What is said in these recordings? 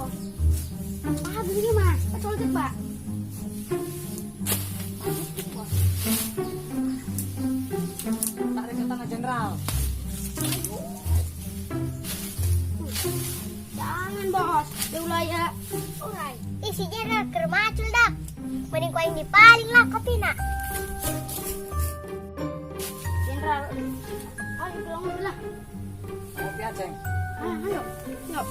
Bos. Bagus ini mah. Betul tuh, Pak. Bagus, Bos. Tarik ke tangan jenderal. Jangan, Bos. Ulah ya. Urai. Ih, si Jenderal keur macul dak. Mending ku aing dipaling lah kopina. Jenderal. Ayo pulang dulu lah. Kopi aceng. Ah, ayo. Yuk.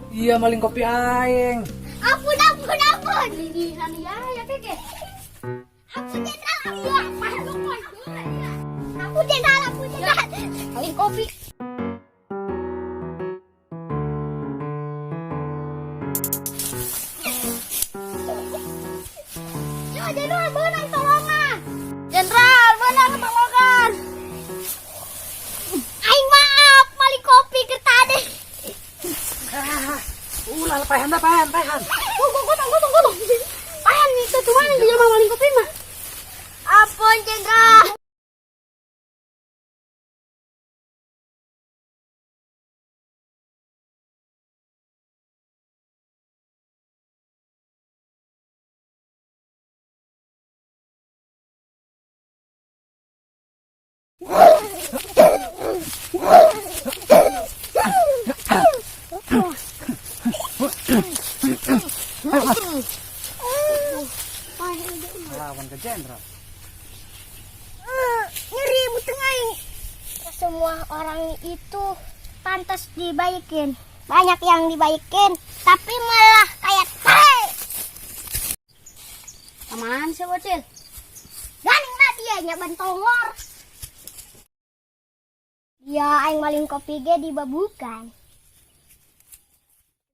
Iya, maling kopi aing. Ampun, ampun, ampun. Ini nani ya ya keke. Ampun Jenderal, ampun. Ampun Jenderal, ampun Jenderal. Maling kopi. Ya, Jenderal beunang tolongan. Jenderal, beunang tolongan. Aing maaf, maling kopi keur tadi. Ah, ulah paehan dah, paehan, paehan. Gotong, gotong, gotong, gotong. Paehan itu cuma di jelema maling kopi mah. Ampun Jenderal. Lawan ke jenderal. Nyeri beuteung aing. Semua orang itu pantas dibaikin. Banyak yang dibaikin, tapi malah kayak tai. Aman sih bocil. Ganing lah dia nya bantongor. Ya aing maling kopi ge dibabukan.